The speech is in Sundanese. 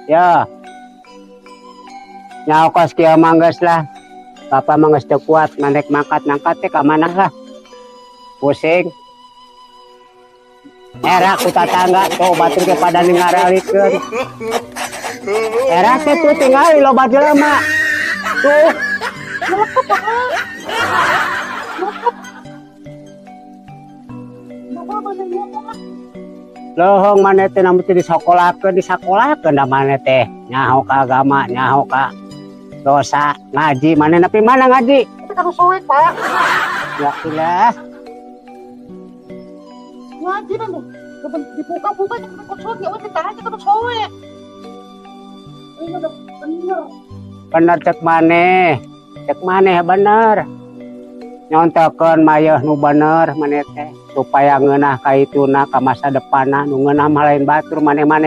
Ya. Nyaho kos kieu mah geus lah. Bapak mah geus teu kuat mandek mangkat-mangkat teh ka mana lah. Pusing. Era ku tatangga tuh batur ge pada ningaralikeun. Era teh tuh tinggal loba jelema. Tuh. Lohong maneh teh namun teh disakolakeun, disakolakeun da maneh teh nyaho ka agama, nyaho ka dosa, ngaji maneh nepi mana ngaji? Tapi kalau soek, Pak. Ya ilah. Ngaji kan tuh. Dibuka-buka jangan ikut soek, ya udah ditanya kan soek. Ini udah bener. Bener cek maneh. Cek maneh bener. Nyontokeun mayeuh nu bener maneh teh supaya ngeunah ka ituna ka masa depanna nu ngeunah mah lain batur maneh-maneh.